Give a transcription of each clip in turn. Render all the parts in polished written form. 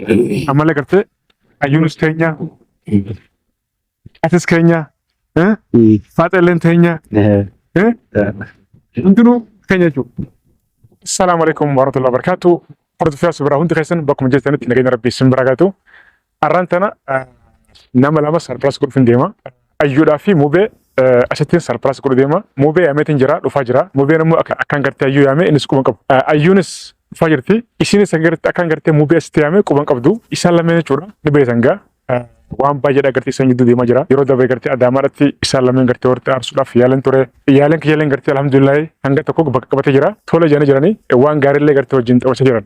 Ammallee gartee ayyuunis teenya, atis keenya, faaxeelleen teenya, hundinuu keenya jechuudha. Assalaamu alaikum warahmatullahi wabarakatuh. Hordoftoota biraa hundi keessan bakkuma jirtanitti nageenya rabbii isin bira gaatu. Arraan tana nama lama surprise godhuuf hin deema. Ayyuudhaa fi Mubee asittiin surprise godhu deema. Mubee yaameetiin jira, dhufaa jira. Mubeen immoo akkaan gartee Ayyuu yaame innis quban qabu. Ayyuunis dhufaa jirti. Isinis akkaan gartee Mubee asitti yaame quban qabdu. Isaan lameen jechuudha. Ni beektan gaa. Waan baay'eedha gartee isaan gidduu deemaa jira. Yeroo dabre gartee Adaamaadhaatti isaan lameen gartee walitti aarsuudhaaf yaalan ture. Yaaleen kiyyaaleen gartee alhamdulillahi hanga tokko bakka qabatee jira. Tola jedhanii jiranii waan gaariillee gartee wajjin taphachaa jiran.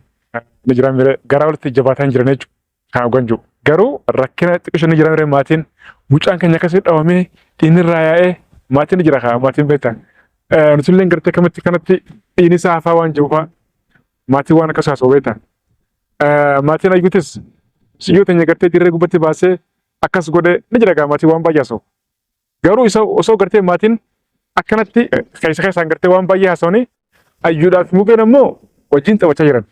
Ni jiran mire garaa walitti jabaataa hin jiran jechuudha. Kan ganju. Garuu rakkina xiqqisho ni jira mire maatiin mucaan keenya akkasii dhawamee dhiinni irraa yaa'ee maatiin ni jira kaa maatiin beektaa. Nutillee gartee akkamitti kanatti dhiinni isaa hafaa waan jiru fa'aa maatiin waan akkas haasa'u beektaa. Maatiin ayyuutis siyyoo teenya gartee dirree gubbatti baasee akkas godhee ni jira gaa maatiin waan baay'ee haasa'u. Garuu isa osoo gartee maatiin akkanatti keessa keessaan gartee waan baay'ee haasa'anii ayyuudhaaf mubeen ammoo wajjin taphachaa jiran.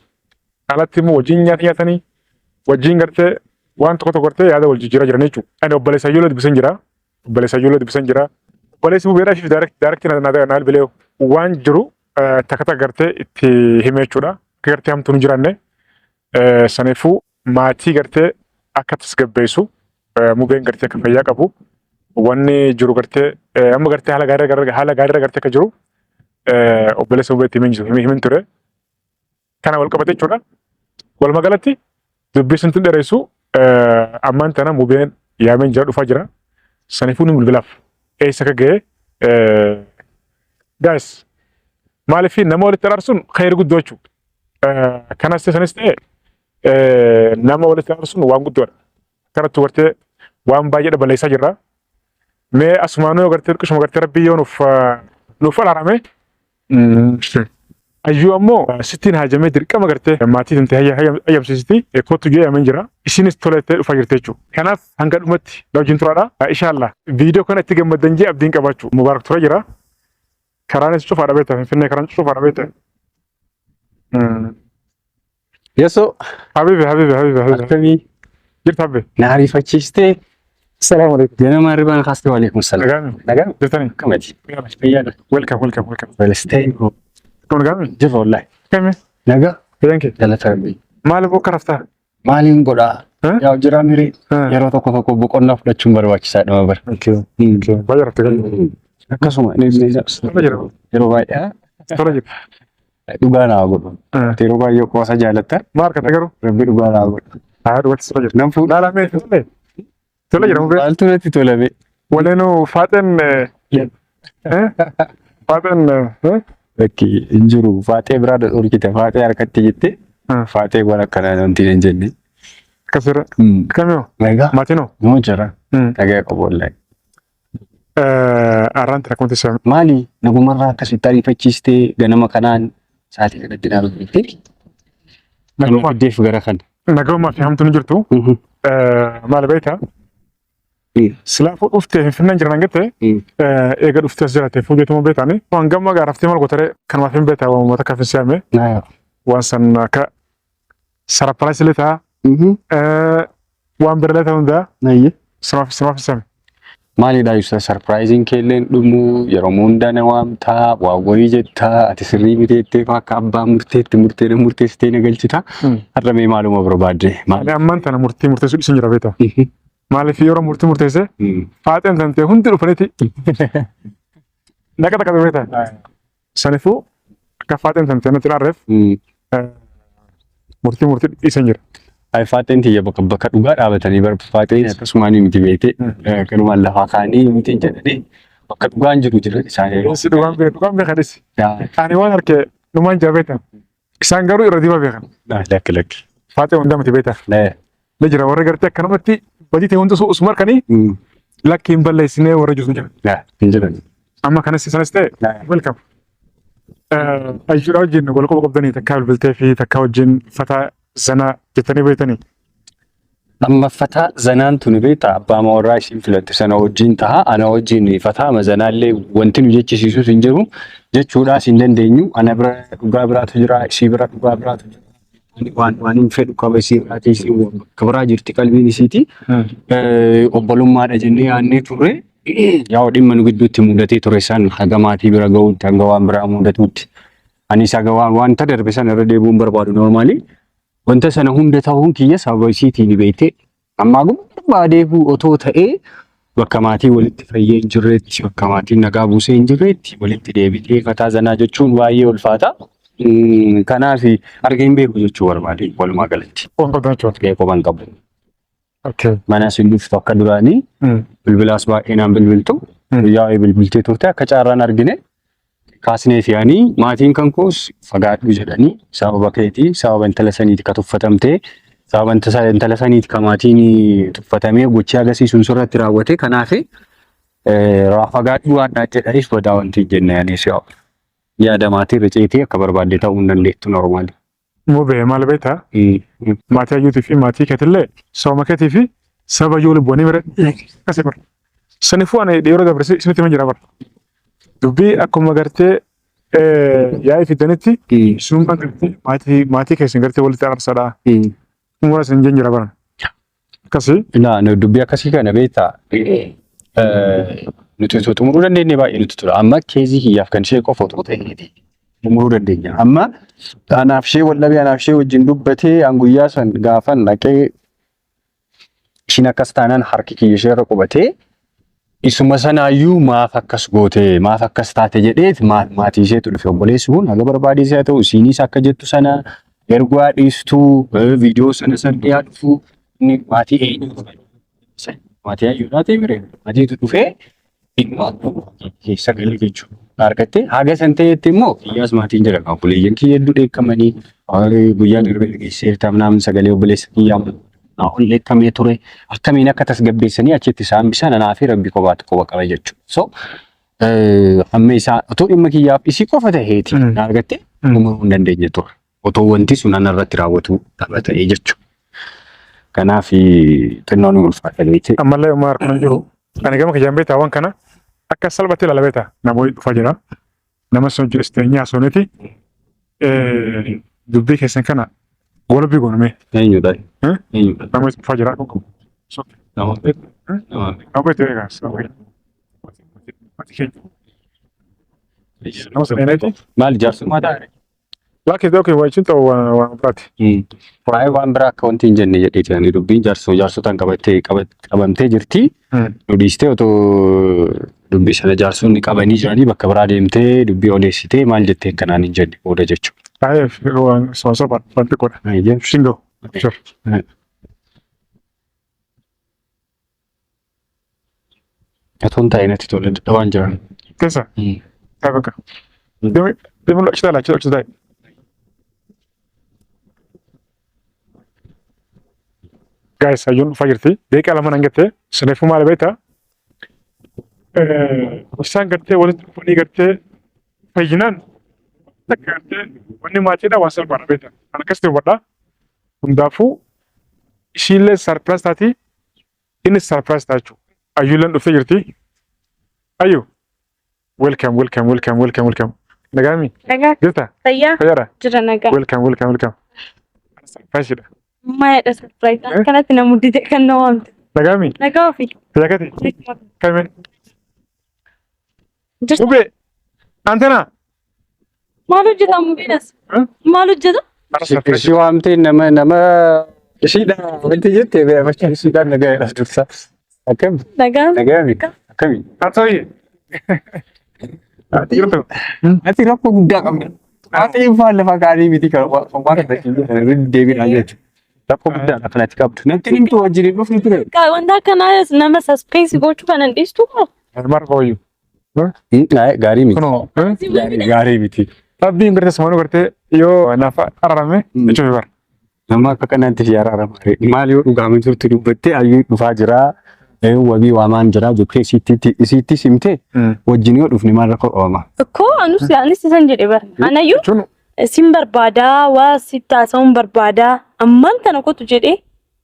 Alatti immoo wajjin nyaata nyaatanii wajjin gartee waan tokko tokko gartee yaada wal jijjiiraa jiran jechuudha. Ani obboleessa ayyuu dubbisan jira. Obboleessa ayyuu dubbisan jira. Obboleessi mubeedhaa fi direct na bilbilee waan jiru takka takka gartee itti hime jechuudha. Akka gartee hamtuun hin jiraanne saniifuu maatii gartee akka tasgabbeessu mubeen gartee akka fayyaa qabu wanni jiru gartee amma gartee haala gaarii haala gaariirra gartee akka jiru obboleessa mubeetti himin ture. Kana wal qabate jechuudha. Walumaa galatti dubbii sinti dheeressu ammaan tana mubeen yaameen jira dhufaa jira. Saniifuu ni bilbilaaf. Eessa akka ga'e guys maaliif nama walitti araarsuun khayri guddoo jechuudha. Kanas ta'e sanis ta'e nama walitti araarsuun waan guddoodha. Akkanatti gartee waan baay'ee balleessaa jirra. Mee asumaanuu gartee qishuma gartee rabbii yoo nuuf araarame. Ayyuu ammoo sittiin haajamee dirqama gartee maatii tante hayyamsiisiti kottu jedhee yaameen jira. Isinis tola jettee dhufaa jirti jechuudha. Kanaaf hanga dhumatti na wajjin turaadha. Inshallah viidiyoo kana itti gammaddan jee abdiin qabaachuu. Mubaarak tura jira. Karaanis cufaadha beekta Finfinnee karaan cufaadha beekta. Yasoo. Habibi habibi habibi habibi. Akkamii? Jirta habbi. Na ariifachiistee. Salaamu alaikum. Ganama arribaan kaastee waalaikum salaam. Nagaami. Nagaa. Jirtanii? Akkamati? Fayyaadha. Welcome welcome welcome. Welstee. Akkam nagaami? Jirra wallaahi. Akkami? Nagaa. Fayyaan kee? Galata Rabbii. Maaliif bokka raftaa? Maaliin godhaa? Eh? Yaa jiraa miree. Eh. Yeroo tokko tokko boqonnaa fudhachuun barbaachisaadha bara. Okay. Okay. Baay'ee rafte galii. Akkasuma Tola jira. yeroo baay'ee Tola jira. Dhugaa naa godhu. Eh. Yeroo baay'ee qoosa jaalatta. Maal argatte garuu? Rabbi dhugaa naa godhu. Haa dhugatti tola jira. Nan fuudha. Laalaa mee tole. Tola jira mubee. Maaltu natti tola bee? Waleenuu faaxeen faaxeen Bakki hin jiru. Faaxee biraa dhorkite. Faaxee harkatti jette. Faaxee waan akkanaa wanti hin jenne. Akkasirra. Akkamii Nagaa. Maatiin hoo? Noo jira. Nagaa qabu wallaahi. Arraan tana akkamitti se'ame? Maali nagumarraa akkasitti ariifachiistee ganama kanaan sa'aatii kanatti dhaabbattee? Nama fiddeef gara kana. Nagaumaa fi hamtuun hin jirtu. Maali beektaa? Silaafuu dhuftee Finfinneen jiran hangatte eega dhuftee as jiraate fuujeetuma beektaani. Waan gamma gaaraftee maal gootaree kanumaaf hin beektaa waan uummata kaaf hin se'ame. Waan san akka saraparaayis illee ta'a. Waan birallee ta'uu danda'a. Simaaf hin se'ame. Maalidha ibsa sarpiraayiziin keelleen dhumu yeroo hundaa na waamtaa waa wayii jettaa ati sirrii miti jettee akka abbaa murteetti murtee na murteessitee na galchita. Har'a mee maaluma barbaadde? Ani ammaan tana murtii murteessuu dhiisan jira beektaa. Maaliif yeroo murtii murteesse faaxeen tantee hundi dhufaniiti naqa takka beektaa. Saniifuu akka faaxeen tantee natti hin aarreef murtii murtii dhiisan jira. Ay faaxeen tiyya bakka bakka dhugaa dhaabatanii bar faaxeen akkasumaan miti beekte kanumaan lafaa kaanii miti jedhanii bakka dhugaan jiru jira isaan yeroo. Si dhugaan beeku dhugaan beekanis. Ani waan harkee dhumaan jira beektan. Isaan garuu irra diimaa beekan. Lakki lakki. Faaxee hundaa miti beektan. Ni jira warri gartee akkanumatti badii ta'e hundi osuma harkanii lakki hin balleessinee warra jiru jira. Hin jiran. Amma kanas sanas ta'e welcome. Ayyuudha wajjin wal quba qabdanii takkaa bilbiltee fi takkaa wajjin fataa zanaa jettanii beektanii. Amma fataa zanaan tuni beektaa abbaa warraa isiin filatte sana wajjin ta'a ana wajjin fataa mazanaallee wanti nu jechisiisus hin jiru jechuudhaas hin dandeenyu ana bira dhugaa biraatu jira isii bira dhugaa biraatu jira. Waan hin fedhu qaba isii irraatii isii bakka biraa jirti qalbiin isiiti. Obbolummaadha jennee yaadnee turre. Yaa'u dhimma nu gidduutti mudatee ture san haga maatii bira ga'uutti hanga waan biraa mudatuutti. Anis haga waan wanta darbe sana irra deebi'uun barbaadu normally. Wanta sana hunda ta'uun kiyya sababa isiitiin beektee ammaa barbaadee otoo ta'ee bakka maatii walitti fayyee hin jirreetti, bakka maatiin nagaa buusee hin jirreetti walitti deebitee fataa zanaa jechuun baay'ee ulfaata. Kanaaf argee hin beeku jechuu barbaade walumaa galatti. Waan qabdan jechuudha. Gahee qoban qabu. Okay. Manas hin dhuftu akka duraanii, bilbilaas baay'ee naan bilbiltu. Guyyaa wayii bilbiltee turte, akka carraan argine kaasnee fe'anii maatiin kan koos fagaadhu jedhanii, sababa keetii, sababa intala saniiti ka tuffatamtee, sababa intala saniiti ka maatiin tuffatamee gochi agarsiisuun sirratti raawwate, kanaaf fagaadhu waan jedhaniif badaa wanti hin jenne. Anis yaada maatii irra ceetee akka barbaadde ta'uu hin dandeettu normally. Mubee, maal beektaa? Maatii hayyuutii fi maatii keetillee sababa keetii fi sababa iyyuu waliin bu'anii bira akkasii bara. Sanifuu ani yeroo dabre isinitti himan jira bara. Dubbii akkuma gartee yaa'ii fidanitti isinummaan gartee maatii keessan gartee walitti araarsadha. Umura isin jeen jira bara. Akkasii. Naa dubbii akkasii kana beektaa, nuti osoo xumuruu dandeenye baay'ee nutti tola. Amma case kiyyaaf kan ishee qofa otoo ta'eeti xumuruu dandeenya. Amma anaaf ishee wal dhabee, anaaf ishee wajjin dubbatee, an guyyaa san gaafan dhaqee ishiin akkas taanaan harki kiyya ishee irra qubatee, isuma sanaayyuu maaf akkas goote, maaf akkas taate jedheet maatii isheetu dhufe. Obboleessi kun haga barbaadee haa ta'u, isiinis akka jettu sana ergaa dhiistuu viidiyoo sana san dhiyaa dhufu, inni maatii eenyu, maatii hayyuudhaa ta'e mire, maatiitu dhufee dhimma keessa galee jechuudha. Argattee haga san ta'etti immoo kiyyaas maatiin jira, obboleeyyan kiyya hedduu dheekkamanii guyyaa darbe dhageesseerta naamin sagalee obboleessa kiyyaa ol dheekkamee ture, akkamiin akka tasgabbeessanii achitti isaan bisaan anaa fi rabbi qobaatu qoba qaba jechuudha. So amma isaa otoo dhimma kiyyaaf isii qofa ta'eeti argattee xumuruu hin dandeenye ture. Otoo wanti sun anarratti raawwatu tapha ta'ee jechuudha. Kanaaf xinnoon ulfaata beekte. Ammallee uumaa harkuma jiru. Ani gama kiyyaan beektaa, waan kana akka salphatti ilaala beektaa. Namoonni dhufaa jira. Nama sun jiru isteenyaa haasofneeti. Dubbii keessan kana golbii gooname. Eenyudha? Eenyudha? Namoonni dhufaa jira. Nama beeku? Nama beeku. Nama beektu eegaa. Nama sana eenyuti? Maal, jaarsummaa ta'a? Lakkii okay, wajjin ta'u waan biraati. Waa'ee waan biraa akka wanti hin jenne jedhee jiranii, dubbiin jaarsotaan qabattee qabamtee jirti. Nu dhiistee otoo dubbii sana jaarsonni qabanii jiranii bakka biraa deemtee dubbii odeessitee maal jettee akkanaan hin jenne booda jechuudha. Baay'ee waan soba waan xiqqoodha. Shingo. Sure. Otoo hin taa'in natti tole, dadhabaan jiran. Keessa. Taa'e bakka. Deemi deemi, achi taa'e, achi taa'e. Guys, hayyuun dhufaa jirti. Daqiiqaa 2 nan gattee. Saniifuu maal beektaa? Isaan gartee walitti dhufanii gartee fayyinaan takka gartee wanni maatiidha waan salphaadha beektaa. Kan akkasitti hubadhaa. Hundaafuu ishiillee surprise taati, innis surprise ta'a jechuudha. Ayyuulleen dhuftee jirti. Ayyu, welcome, welcome, welcome, welcome, welcome. Nagaami? Nagaa. Jirta? Fayyaa. Fayyaadha? Jira, nagaa. Welcome, welcome, welcome. Surprise dha. Maalidha surprise? Akkanatti na muddite kan na waamte. Nagaami? Nagaa ofii. Fayyaa keeti? Kame? Jirta. Mubee! Antena! Maal hojjeta mubiinas? Maal hojjeta? Ishii waamtee nama ishiidha wanti jette beekamtii ishiidhaan nagaadha dursa. Akkami? Nagaa. Nagaami? Akkami? Atooyi! Jirtu? Ati rakkoo guddaa qabda. Ati ifaan lafa kaanii miti kan waan kana irra deebiidhaan jechuudha. Rakkoo guddaadha kan ati qabdu. Natti himtu wajjin hin dhufni ture. Wanta akkanaa nama suspense gochuu kana hin dhiistu moo? Maal qabayyuu? Gaarii miti. Kunoo. Gaarii miti. Rabbiin gartee sumanuu gartee yoo naaf ararame jechuun bara. Nama akka kanaatti si araarama. Maal yoo dhugaamee turte dubbattee, ayyuu dhufaa jiraa, wabii waamaan jiraa jettee isiitti simtee wajjin yoo dhufne maal rakkoo qabama? Ikkoo anus anis isan jedhe bara. Anayyuu Jechuun sin barbaadaa, waa sitti haasa'uun barbaadaa, ammaan tana kotu jedhee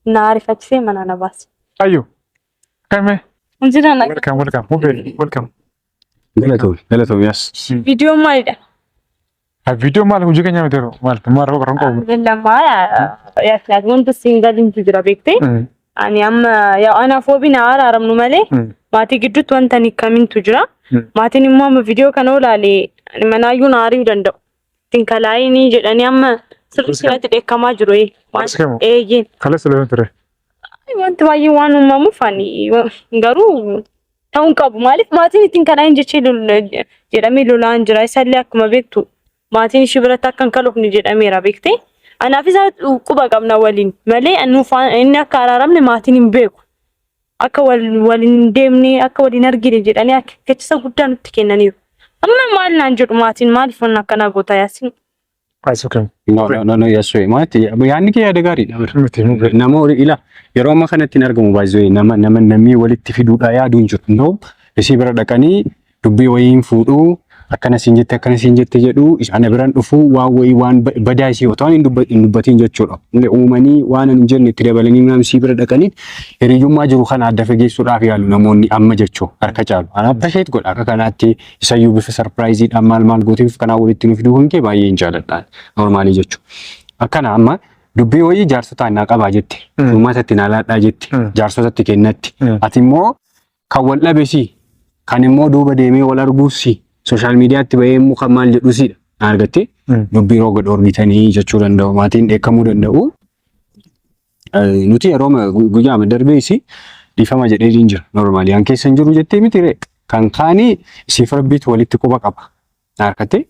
na ariifachisee mana na baase. Ayyu. Kame? Jira, nagaa. Welcome, welcome. Mubee, welcome. Galatoom, galatoom yaas. Viidiyoon maalidha? Viidiyoo maal hojii keenya miti yeroo maal maal rakkoo qabu qabu. Lammaa yaasinaat wanta siin galintu jira beektee. Ani amma yaa anaaf wabiin haa araaramnu malee maatii gidduutti wanta hin kamintu jira. Maatiin immoo amma viidiyoo kana olaale ani manaayyuu na ari'uu danda'u. Ittiin kalaayinii jedhanii amma sirriitti natti dheekkamaa jiru. Barsiifamu. Eeyyeen. Kaleessa loon ture. Wanti baay'een waan uumamuuf ani garuu ta'uu hin qabu. Maaliif maatiin ittiin kalaayin jechee jedhamee lolaan jira. Isallee akkuma beektu maatiin ishii biratti akka hin kalofne jedhameera beektee. Anaaf isa quba qabna waliin malee nuuf inni akka araaramne maatiin hin beeku. Akka waliin hin deemne akka waliin argine jedhanii akeekkachiisa guddaa nutti kennaniiru. Amma maal naan jedhu maatiin maaliif wanna akkanaa goota Yaasiin? It's okay. No, no, no, no, yes, maati yaadni kee yaada gaariidha. Miti miti. Nama ila yeroo ammaa kanatti hin argamu baay'ee nama nama namni walitti fiduudha yaaduu hin jiru. No, isii bira dhaqanii dubbii wayiin fuudhuu, akkana siin jette, akkana siin jette jedhu, ana biran dhufuu, waan wayii waan badaa isii otoo hin dubbatiin jechuudha. Uumanii waan hin jenne itti dabalanii nama isii bira dhaqanii hiriyyummaa jiru kana adda fageessuudhaaf yaalu namoonni amma jechuu harka caalu. Ana appreciate godha akka kanaatti isayyuu bifa surpriseiidhaan maal maal gooteef kanaa walitti nu fiduu kan kee baay'ee hin jaaladhaan normaalii jechuudha. Akkana amma dubbii wayii jaarsotaan naa qabaa jette. Uummatatti naa laadhaa jette. Jaarsotatti kennatti. Ati immoo kan wal dhabe si, kan immoo duuba deemee wal arguus si, social mediatti bahee immoo kan maal jedhu siidha. Argattee dubbii roga dhoorgitanii jechuu danda'u, maatiin dheekkamuu danda'u. Nuti yeroo guyyaa darbeesi dhiifama jedhee hin jira. Normaalii an keessa hin jiru jettee miti ree. Kan kaanii siif rabbiitu walitti quba qaba. Harkattee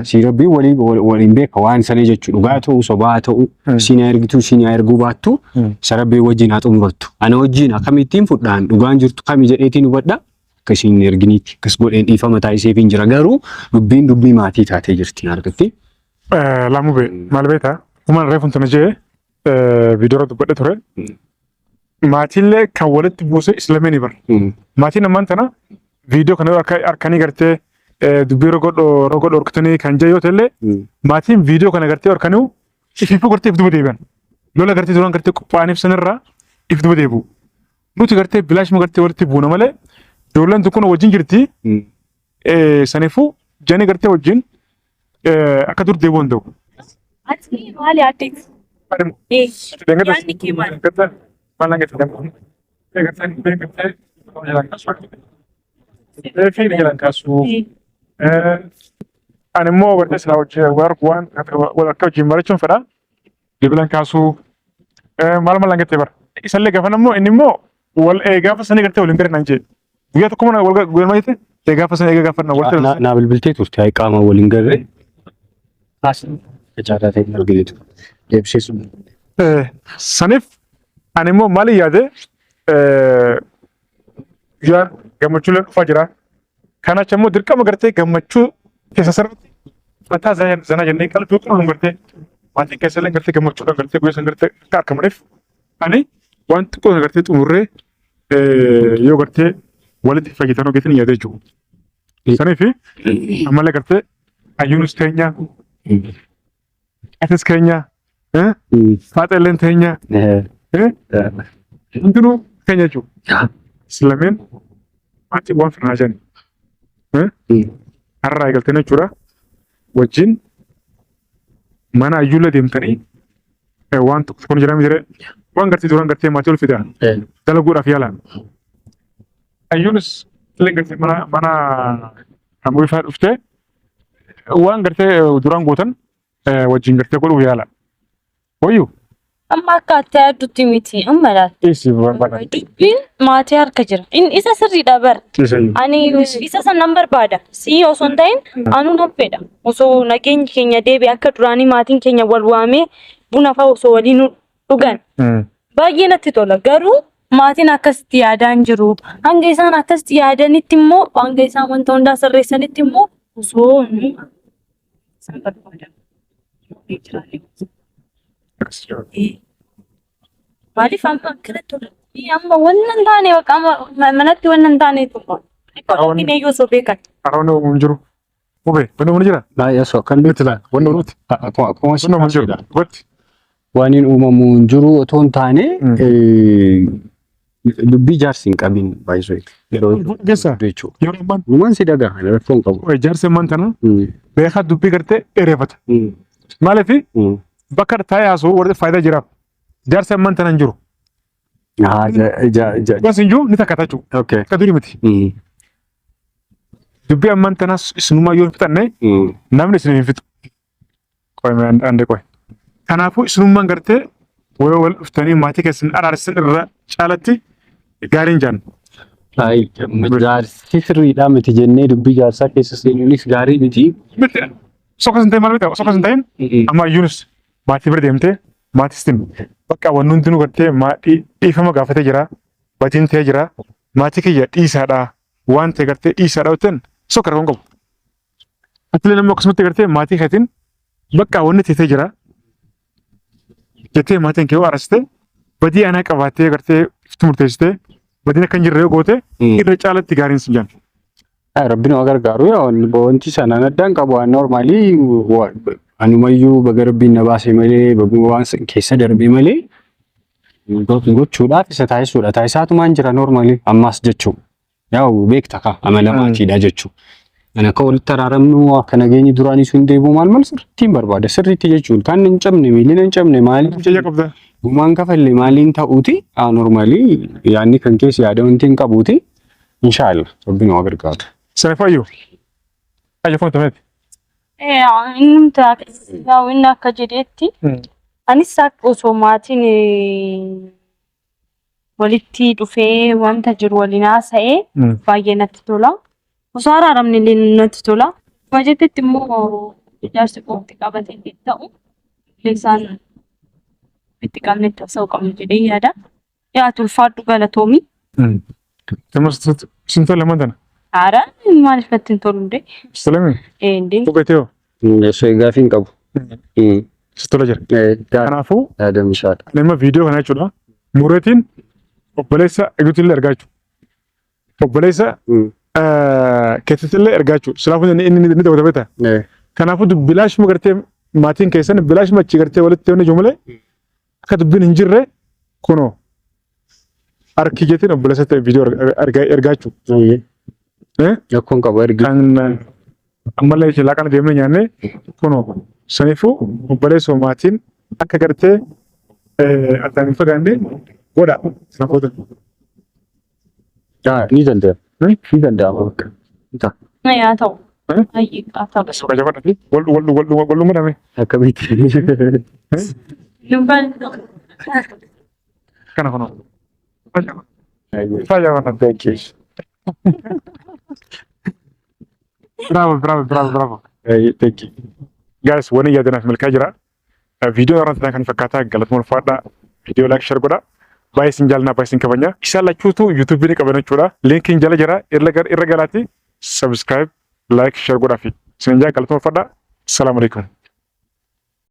si rabbii walii waliin beeka waan sanii jechuu, dhugaa ta'uu sobaa ta'uu, siin haa ergituu siin haa erguu baattu, isa rabbii wajjin haa xumurattu. Ana wajjin akkamittiin fudhaan dhugaan jirtu kami jedheetiin hubadha. Akka isiin hin erginiitti akkas godheen dhiifama taasiseef hin jira, garuu dubbiin dubbii maatii taatee jirti, argattee. Laamuu bee maal beektaa? Kuma reefuun tana jee viidiyoo irra dubbadhe ture. Maatiillee kan walitti buuse islameen bara. Maatiin ammaan tana viidiyoo kana yoo harkanii gartee dubbii roga dhorkitanii kan jee yoo ta'ellee, maatiin viidiyoo kana gartee harkanii ifiifuu gartee if duba deebi'an. Lola gartee duraan gartee qophaa'aniif sanirraa if duba deebi'u. Nuti gartee bilaashuma gartee walitti buuna malee ijoolleen kun wajjin jirti. Saniifuu janii gartee wajjin akka dur deebi'uu danda'u. Ati maali addeeti? Yaadni kee maali? Maal gartee jalaan kaasuu. Ani immoo gartee silaa wajjin waan wal akka wajjin barachuun fedha. Bilbilan kaasuu maal maal gartee bara. Isallee gaafa immoo inni immoo wal gaafa sanii gartee waliin gara naan jee. Guyyaa tokko mana wal guyyaa jette gaafa sanii eega gaafa wal Naa bilbiltee turte, haa qaama waliin garree. Caaraa ta'e argineetu. Deebisee sun. Saniif ani immoo maali yaade, guyyaan gammachuulee dhufaa jira. Kanacha immoo dirqama gartee gammachuu keessa sirriitti mataa zanaa jennee qalbii qulqulluun gartee maatiin keessa illee gartee gammachuudhaan gartee guyyaa san gartee akka argamaniif ani waan xiqqoo gartee xumurree yoo gartee walitti fayyitan hojjetan yaadee jiru. Saniif ammallee gartee ayyuunis teenya, atis keenya, faaxeelleen teenya, hundinuu keenya jechuudha. Islameen maatii waan firnaa jedhani. Har'aa eegaltanii jechuudha. Wajjin mana ayyuulla deemtanii waan tokko tokko jedhame jedhee waan gartee duraan gartee maatii ol fidaa dalaguudhaaf yaala. Ayyuunis illee gartee mana hamuu ifaa dhuftee waan gartee duraan gootan wajjin gartee godhuuf yaala. Wayyuu. Amma akka ati yaaddutti miti. Amma laal. Dhiisi barbaada. Dubbiin maatii harka jira. Inni isa sirriidha bar. Dhiisi. Ani isa san nan barbaada. Sii osoo hin ta'in anuu nan fedha. Osoo nageenyi keenya deebi'e, akka duraanii maatiin keenya wal waamee buna fa'a osoo waliin dhugan. Baay'ee natti tola. Garuu maatiin akkasitti yaadaa hin jiru. Hanga isaan akkasitti yaadanitti immoo, hanga isaan wanta hundaa sirreessanitti immoo osoo nu isaan barbaada. Akkas Maaliif amma akkanatti tola? Amma wanna hin taane bakka amma manatti wanna hin taane tokko. Inni iyyuu osoo beekan. Haroon uumamu hin jiru. Mubee, wanni uumamu jira? Baay'ee osoo kan Nuti laal, wanni uumamu. Akkuma Wanni uumamu jiru. Gotti. Waan hin uumamu hin jiru otoo hin taane. Dubbii jaarsi hin qabin baay'isuu yeroo Keessa jechuudha. yeroo ammaan Numaan si dhagaa ani rakkoo hin qabu. Jaarsi ammaan tana beekaa dubbii gartee dheereffata. Maaliif bakka taa'ee haasa'u warri faayidaa jiraaf. Jaarsi ammaan tana hin jiru. Dhugaas hin jiru ni takkata jechuudha. Okay. Akka durii miti. Dubbii ammaan tanas isinumaa yoo hin fixanne namni isin hin fixu. Qoy mee ande qoy. Kanaafuu isinummaan gartee wayoo wal dhuftanii maatii keessan araarsan irra caalatti gaariin jaan. Jaarsi sirriidhaa miti jennee dubbii jaarsaa keessa seenuunis gaarii miti. Miti osoo akkas hin ta'in maal miti osoo akkas hin ta'in amma Yuunus maatii bira deemtee maatistiin bakka wanni hundinuu gartee maatii dhiifama gaafatee jira batiin ta'ee jira maatii kiyya dhiisaadha waan ta'e gartee dhiisaadha jetteen osoo akka rakkoon qabu. Atilee namni akkasumatti gartee maatii keetiin bakka wanni ta'ee jira jettee maatiin kee yoo ararsite badii anaa qabaattee gartee itti murteessitee badiin akka hin jirre yoo goote irra caalatti gaariin sin jaan. Rabbi nu gargaaru yaa wanti sanaan addaan qabu waan normally anumayyuu baga rabbiin na baase malee baguma waan keessa darbe malee gochuudhaaf isa taasisuudha. Taasisaatumaan jira normally ammaas jechuu. Yaa beekta ka amala maatiidha jechuu. Kan akka walitti araaramnu akka nageenyi duraanii sun deebi'u maal maal sirriitti hin barbaada sirriitti jechuun kan hin cabne miilli hin cabne maaliin Mucayyaa qabda. Gumaan kafalle maaliin ta'uuti normally yaadni kan keessa yaada wanti hin qabuuti inshaallah rabbi nu gargaaru. Sanafayyuu. Ayyo foon tameeti. Innumti inni akka jedhetti anis akka osoo maatiin walitti dhufee wanta jiru waliin haasa'ee baay'ee natti tola. Osoo araaramne illee natti tola. Akkuma jettetti immoo ijaarsi qofti qabatee illee ta'u illee isaan itti qabne itti haasa'uu qabnu jedhee yaada. Yaa ulfaadhu galatoomi. Sin tolle ammaan tana. Haara maaliif natti hin tolu hundee? Si tolemi? Ee Dhugatee hoo? Osoo gaafii hin qabu. Si tola jira. Kanaafuu Yaada mishaadha. ani amma viidiyoo kana jechuudha. Mureetiin obboleessa eeguutti illee ergaa jechuudha. Obboleessa keessatti illee ergaa jechuudha. Silaafuu inni inni ni daawwata beektaa? Kanaafuu bilaashuma gartee maatiin keessan bilaashuma achi gartee walitti yoonni jiru malee akka dubbiin hin jirre kunoo harki jeetiin obboleessa ta'e viidiyoo ergaa jechuudha. Rakkoon qabu ergi. Kan ammallee ishee laaqana deemnee nyaannee kunoo saniifuu obboleessoo maatiin akka gartee addaan hin fagaanne godha. Sana booda. Ni danda'ama. Ni danda'ama bakka. Ni ta'a. Yaa ta'u. Baay'ee haa ta'u. Suuqa jabaadha. Wal wal wal wal madame. Akkamitti? Lubbaan. Kana kunoo. Fayyaa Thank you. Bravo, bravo, bravo, bravo. Thank you. Guys, wani yaadanaaf milkaa jira. Viidiyoo irratti kan fakkaataa galatuma ulfaadha. Viidiyoo like share godha. Baay'ee isin jaalladha, baay'ee isin kabajna. Isaan lachuutu YouTubeii ni qaban jechuudha. Linkiin jala jira. Irra galaati. Subscribe, like, share godhaa fi. Isin jaalladha galatuma ulfaadha. Salaamu alaikum.